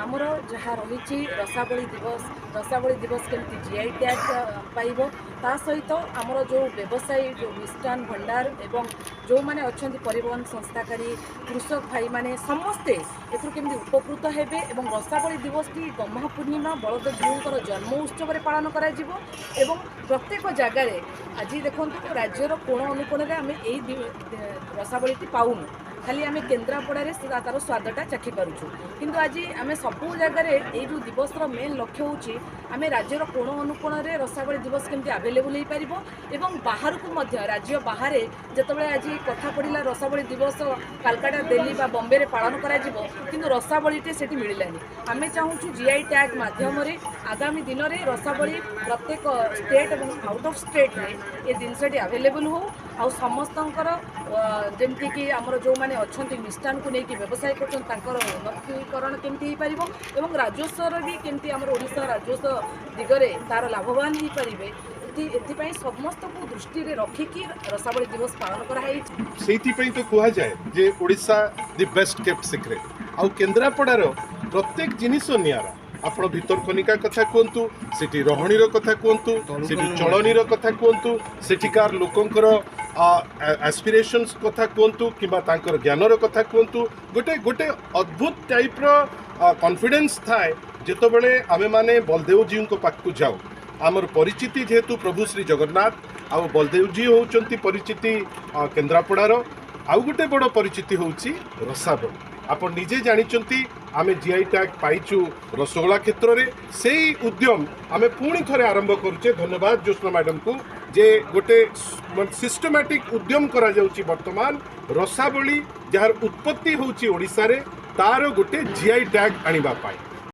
ଆମର ଯାହା ରହିଛି ରସାବଳୀ ଦିବସ, ରସାବଳୀ ଦିବସ କେମିତି ଜିଆଇ ଟ୍ୟାଗ୍ ପାଇବ, ତା ସହିତ ଆମର ଯେଉଁ ବ୍ୟବସାୟୀ, ଯେଉଁ ମିଷ୍ଟାନ ଭଣ୍ଡାର ଏବଂ ଯେଉଁମାନେ ଅଛନ୍ତି ପରିବହନ ସଂସ୍ଥାକାରୀ, କୃଷକ ଭାଇମାନେ ସମସ୍ତେ ଏଥିରୁ କେମିତି ଉପକୃତ ହେବେ ଏବଂ ରସାବଳୀ ଦିବସଟି ଗହ୍ମା ପୂର୍ଣ୍ଣିମା, ବଳଦେବ ଜୀଉଙ୍କର ଜନ୍ମ ଉତ୍ସବରେ ପାଳନ କରାଯିବ। ଏବଂ ପ୍ରତ୍ୟେକ ଜାଗାରେ ଆଜି ଦେଖନ୍ତୁ, ରାଜ୍ୟର କୋଣ ଅନୁକୋଣରେ ଆମେ ଏଇ ରସାବଳୀଟି ପାଉନୁ। ଖାଲି ଆମେ କେନ୍ଦ୍ରାପଡ଼ାରେ ତାର ସ୍ୱାଦଟା ଚାଖି ପାରୁଛୁ। କିନ୍ତୁ ଆଜି ଆମେ ସବୁ ଜାଗାରେ ଏଇ ଯେଉଁ ଦିବସର ମେନ୍ ଲକ୍ଷ୍ୟ ହେଉଛି, ଆମେ ରାଜ୍ୟର କୋଣ ଅନୁକୋଣରେ ରସାବଳୀ ଦିବସ କେମିତି ଆଭେଲେବୁଲ୍ ହେଇପାରିବ ଏବଂ ବାହାରକୁ ମଧ୍ୟ, ରାଜ୍ୟ ବାହାରେ ଯେତେବେଳେ ଆଜି କଥା ପଡ଼ିଲା, ରସାବଳୀ ଦିବସ କାଲକାଟା, ଦିଲ୍ଲୀ ବା ବମ୍ବେରେ ପାଳନ କରାଯିବ, କିନ୍ତୁ ରସାବଳୀଟି ସେଠି ମିଳିଲାନି। ଆମେ ଚାହୁଁଛୁ ଜିଆଇ ଟ୍ୟାଗ୍ ମାଧ୍ୟମରେ ଆଗାମୀ ଦିନରେ ରସାବଳୀ ପ୍ରତ୍ୟେକ ଷ୍ଟେଟ୍ ଏବଂ ଆଉଟ୍ ଅଫ୍ ଷ୍ଟେଟ୍ରେ ଏ ଜିନିଷଟି ଆଭେଲେବୁଲ୍ ହେଉ। ଆଉ ସମସ୍ତଙ୍କର ଯେମିତିକି ଆମର ଯେଉଁମାନେ ଅଛନ୍ତି, ମିଷ୍ଟାନକୁ ନେଇକି ବ୍ୟବସାୟ କରୁଛନ୍ତି, ତାଙ୍କର ଉନ୍ନତିକରଣ କେମିତି ହେଇପାରିବ ଏବଂ ରାଜସ୍ୱର ବି କେମିତି ଆମର ଓଡ଼ିଶା ରାଜସ୍ୱ ଦିଗରେ ତାର ଲାଭବାନ ହେଇପାରିବେ, ଏଥିପାଇଁ ସମସ୍ତଙ୍କୁ ଦୃଷ୍ଟିରେ ରଖିକି ରସାବଳୀ ଦିବସ ପାଳନ କରାହେଇଛି। ସେଇଥିପାଇଁ ତ କୁହାଯାଏ ଯେ Odisha the best kept secret। ଆଉ କେନ୍ଦ୍ରାପଡ଼ାର ପ୍ରତ୍ୟେକ ଜିନିଷ ନିଆରା। ଆପଣ ଭିତରକନିକା କଥା କୁହନ୍ତୁ, ସେଠି ରହଣିର କଥା କୁହନ୍ତୁ, ସେଠି ଚଳଣିର କଥା କୁହନ୍ତୁ, ସେଠିକାର ଲୋକଙ୍କର ଆସ୍ପିରେସନ୍ସ କଥା କୁହନ୍ତୁ କିମ୍ବା ତାଙ୍କର ଜ୍ଞାନର କଥା କୁହନ୍ତୁ, ଗୋଟେ ଗୋଟେ ଅଦ୍ଭୁତ ଟାଇପ୍ର କନଫିଡେନ୍ସ ଥାଏ ଯେତେବେଳେ ଆମେମାନେ ବଲଦେବଜୀଉଙ୍କ ପାଖକୁ ଯାଉ। ଆମର ପରିଚିତି ଯେହେତୁ ପ୍ରଭୁ ଶ୍ରୀ ଜଗନ୍ନାଥ ଆଉ ବଲଦେବଜୀ ହେଉଛନ୍ତି ପରିଚିତି କେନ୍ଦ୍ରାପଡ଼ାର। ଆଉ ଗୋଟେ ବଡ଼ ପରିଚିତି ହେଉଛି ରସାବଳୀ। ଆପଣ ନିଜେ ଜାଣିଛନ୍ତି, ଆମେ ଜିଆଇ ଟ୍ୟାଗ୍ ପାଇଛୁ ରସଗୋଲା କ୍ଷେତ୍ରରେ। ସେଇ ଉଦ୍ୟମ ଆମେ ପୁଣି ଥରେ ଆରମ୍ଭ କରୁଛେ। ଧନ୍ୟବାଦ ଜ୍ୟୋତ୍ସ୍ନା ମ୍ୟାଡ଼ାମକୁ ଯେ ଗୋଟେ ସିଷ୍ଟମାଟିକ୍ ଉଦ୍ୟମ କରାଯାଉଛି ବର୍ତ୍ତମାନ, ରସାବଳୀ ଯାହାର ଉତ୍ପତ୍ତି ହେଉଛି ଓଡ଼ିଶାରେ, ତାର ଗୋଟେ ଜିଆଇ ଟ୍ୟାଗ୍ ଆଣିବା ପାଇଁ।